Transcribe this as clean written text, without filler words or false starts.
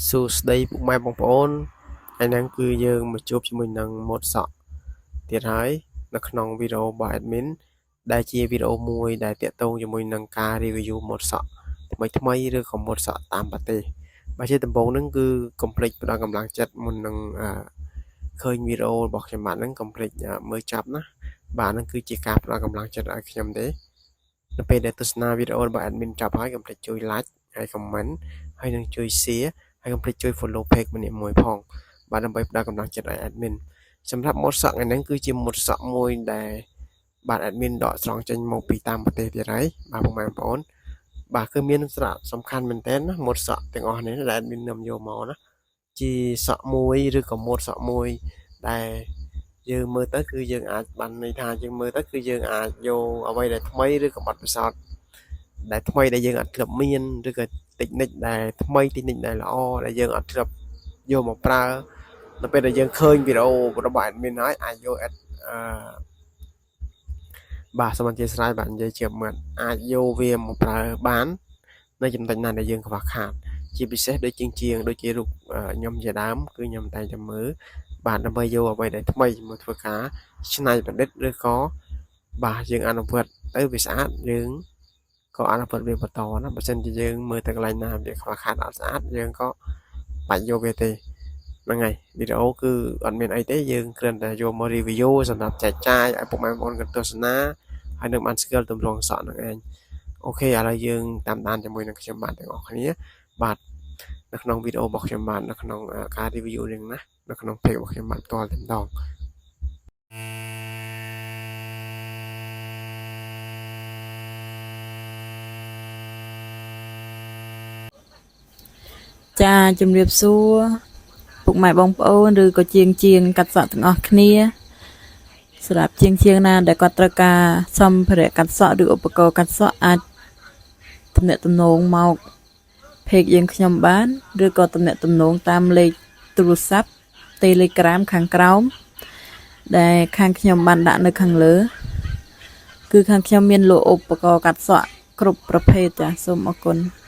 សួស្តីពុកម៉ែបងប្អូនថ្ងៃហ្នឹងគឺយើងមកជួបជាមួយនឹងម៉ូតសក់ទៀតហើយនៅក្នុងវីដេអូរបស់ admin ដែលជាវីដេអូមួយដែលតាក់ទងជាមួយនឹងការ review ម៉ូតសក់ថ្មីថ្មីឬក៏ម៉ូតសក់តាមប្រទេសបាទជាដំបូងហ្នឹងគឺកុំភ្លេចផ្ដល់កម្លាំងចិត្តមុននឹងឃើញវីដេអូរបស់ខ្ញុំបាទហ្នឹងកុំភ្លេចមើលចាប់ណាបាទហ្នឹងគឺជាការផ្ដល់កម្លាំងចិត្តឲ្យខ្ញុំទេនៅពេលដែលទស្សនាវីដេអូរបស់ admin ចប់ហើយកុំភ្លេចជួយ like ហើយ comment ហើយនឹងជួយ share ហើយកុំភ្លេចជួយ follow page ម្នាក់មួយផងបាទដើម្បីផ្ដល់កម្លាំងចិត្តឲ្យ admin សម្រាប់ម៉ូតសក់ថ្ងៃហ្នឹងគឺជាម៉ូតសក់មួយដែលបាទ admin ដកស្រង់ចេញមកពីតាមប្រទេសទៀតហើយបាទពុកម៉ែបងប្អូនបាទគឺមានសារៈសំខាន់មែនទែនណាម៉ូតសក់ទាំងអស់នេះដែល admin នាំយកមកណាជាសក់មួយឬក៏ម៉ូតសក់មួយដែលយើងមើលទៅគឺយើងអាចបានន័យថាយើងមើលទៅគឺយើងអាចយកអ្វីដែលថ្មីឬក៏បទពិសោធន៍ដែលថ្មីដែលយើងអត់ធ្លាប់មានឬក៏តិចនិចដែលថ្មីតិចនិចដែលល្អដែលយើងអត់ធ្លាប់យកមកប្រើនៅពេលដែលយើងឃើញវីដេអូរបស់ admin ហើយអាចយកអឺបាទសូមអធិស្ឋានបាទនិយាយជាមាត់អាចយកវាមកប្រើបាននៅចំណុចណាដែលយើងខ្វះខាតជាពិសេសដូចជាងដូចជារូបខ្ញុំជាដើមគឺខ្ញុំតែងតែមើលបាទដើម្បីយកអ្វីដែលថ្មីមកធ្វើការច្នៃប្រឌិតឬក៏បាទយើងអនុវត្តទៅវាស្អាតយើងក៏អនុវត្តវាបន្តណាបើសិនជាយើងមើលទៅកន្លែងណាវាខ្វះខាតអត់ស្អាតយើងក៏បាច់យកវាទេហ្នឹងហើយវីដេអូគឺអត់មានអីទេយើងគ្រាន់តែយកមក review សម្រាប់ចែកចាយឲ្យពុកម៉ែបងប្អូនគាត់ទស្សនាហើយនឹងបានស្គាល់ទម្រង់សក់ហ្នឹងឯង OK ឥឡូវយើងតាមដានជាមួយនឹងខ្ញុំបាទទាំងអស់គ្នាបាទនៅក្នុងវីដេអូរបស់ខ្ញុំបាទនៅក្នុងការ review នេះណានៅក្នុង page របស់ខ្ញុំបាទផ្ទាល់តែម្ដង ចាជំរាបសួរពុកម៉ែបងប្អូនឬក៏ជាងជាងកាត់សក់ទាំងអស់គ្នាសម្រាប់ជាងជាងណាដែលគាត់ត្រូវការសម្ភារៈកាត់សក់ឬឧបករណ៍កាត់សក់អាចទំនាក់ទំនងមក page យើងខ្ញុំបានឬក៏ទំនាក់ទំនងតាមលេខទូរស័ព្ទ Telegram ខាងក្រោមដែលខាងខ្ញុំបានដាក់នៅខាងលើ គឺខាងខ្ញុំមានលក់ឧបករណ៍កាត់សក់គ្រប់ប្រភេទចាសូមអរគុណ។